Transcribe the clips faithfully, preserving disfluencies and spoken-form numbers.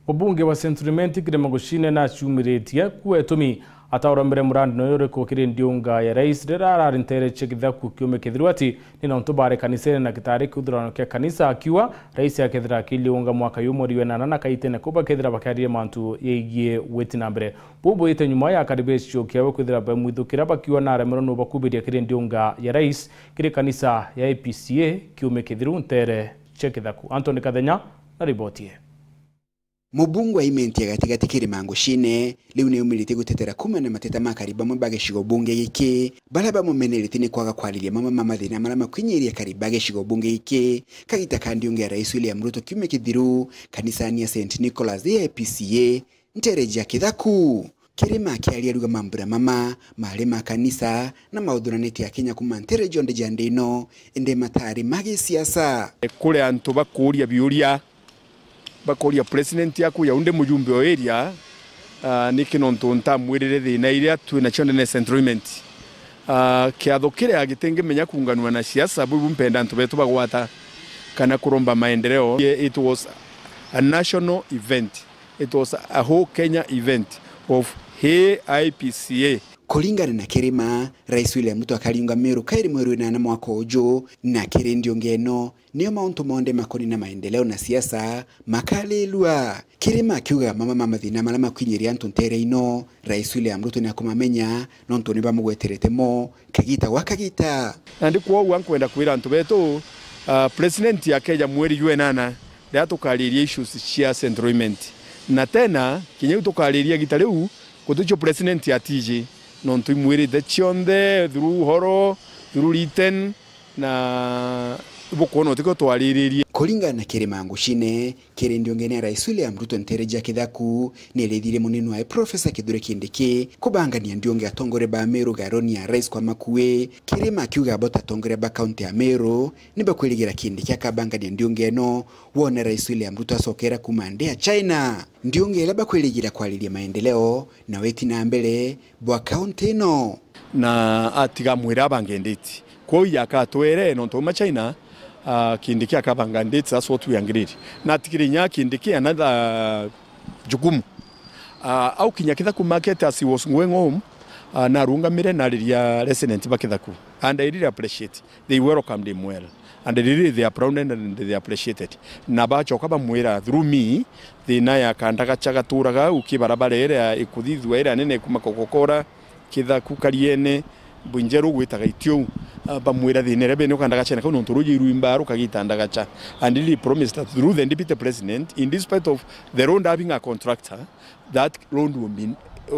Mubunge wa Central Imenti Kirima Gushine naciumiritie kuetumi atauromire murandi noyo uriku kiri ndiunga ya rais riria arari ntere cia kithaku kiume kithiru ati ni nontu bari kanisene na kitari kiuthurano kia kanisa, akiuga rais akethira akiliunga mwaka yu mweri wenana na kaitene ku bakethira bakiariria mantu yeigie witi na mbere. Buu bwite nyuma ya akari ba gicigo kiawe kwithira bemwithukira bakiuga naremerwe nubakubiria kiri ndiunga ya rais kiri kanisa ya A P C A kiume kithiru ntere cia kithaku. Anthony Kathenya na riboti ii. Mubunge wa Imenti ya gatigati Kirima Ngushine riu ni umiritie gutetera kuumania na mateta ma akari bamwe ba gicigo bunge giki, baria bamumeneretie ni kwaga kwariria mamwe ma mathina maria makwinyiria akari ba gicigo bunge giki. Kagita ka ndiunga ya rais William Ruto kiumia kithiru kanisani ya Saint Nicholas A P C A ntere ja kithaku. Kirima akiaria ariuga mambura mama mari ma kanisa na mauthuranitie Akenya kuuma ntere jonthe ja nthi ino, indi matari ma gisiasa. Kuri antu bakuuria biuria, bakuuria president yaku ya undi mujumbe o area, ah, niki nontu ntamwirire thina iria twi nacio ndene Central Imenti. Ah, kiatho kiria gitingimenya kuunganua na siasa, buu mpenda antu betu bagwata kana kuromba maendeleo. It was a national event. It was a whole Kenya event of A I P C A. Kuringana na Kirima, Rais William Ruto akariunga Meru kairi mweri wenana mwaka uju, na kiri ndiunga ino, nio mauntu monthe makoni na maendeleo na siasa makarilua. Kirima akiuga mamwe ma mathina maria makwinyiria antu ntere ino, Rais William Ruto ni akumamenya, nontu ni bamugweterete mo kagita gwa kagita. Nandi kwou nkwenda kwira antu betu, ah, president akeja mweri jwa enana, riria tukariria issues cia Central Imenti. Na tena, kinya iu tukariria gita riu, guticio president atiji, nontu imwirite cionthe, through oral, through written, na ibukwona utikio twariririe. Kuringana na Kirima Ngushine, kiri ndiungene ya Rais William Ruto ntere ja kithaku, ni arithirie munini wae Professor Kithure Kindiki kubangania ndiunga ya atongoria ba Meru garoni ya rais kwa makui. Kirima akiuga bo ta atongoria ba kaunti ya Meru ni bakwirigira Kindiki akabangania ndiunga ino, wona Rais William Ruto acokera kuuma nthi ya China. Ndiunga iria bakwirigira kwariria maendeleo na witi na mbere bwa kaunti ino. Na atiga mwira abange nditi. Kwou yakatwere nontu uma China, ah, Kindiki akabanga nditi, that's what we agreed. Na atigire inya Kindiki another jukumu. Ah, au kinya Kithaku market as he was going home, ah, narungamire nariria resident ba Kithaku. And I really appreciate. They welcomed him well. And really they applauded and they appreciated. Na bacoka bamwira through me, thina ya kandagacha gaturaga au kibarabara iria ikuthithua iria nene kuma Kokokora, Kithaku, Kariene, Bunjeru gwitaga itiu. Ah, bamwira thina iria bene ukandagacha na kau nontu ruji irwimba rukagita ndagacha. And really promised that through the deputy president, in despite of the road having a contractor, that road will be,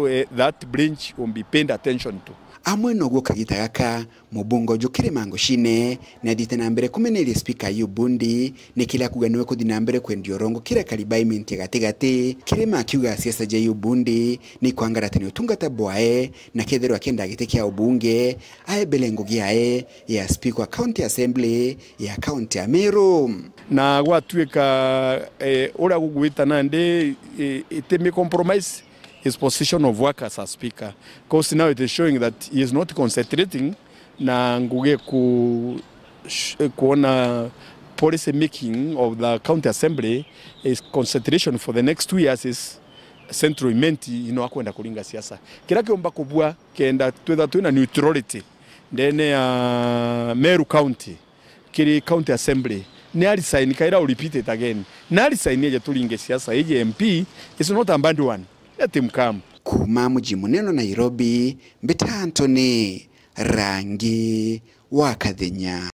eh, that bridge will be paid attention to. Amwe noguo kagita gaka, mubunge uju Kirima Ngushine ni athiite na mbere kumeneria spika Ayub Bundi ni kiria akuga niwe kuthi na mbere kwendia urongo kiri akari ba Imenti ya gatigati. Kirima akiuga siasa ja Ayub Bundi ni kwangaratania utungata bwae, na kethirwa akienda giti kia ubunge, aebele ngugi yae ya spika wa County Assembly ya kaunti ya Meru. Na gwatuika, eh, uria gugwita nandi, eh, itimi compromise his position of work as a speaker, 'cause now it is showing that he is not concentrating na ngugi ku-, sh-, kuona policy making of the county assembly. His concentration for the next two years is Central Imenti, you know, akwenda kuringa siasa. Kiria kiumba kubua kenda twitha twina neutrality ndene ya Meru County kiri County Assembly, ni a resign, kaira u repeat it again. Na resign eje turinge siasa, eje M P, it's not a bad one. Let him come. Kuuma muji munene Nairobi, mbita Anthony Rangi wa Kathenya.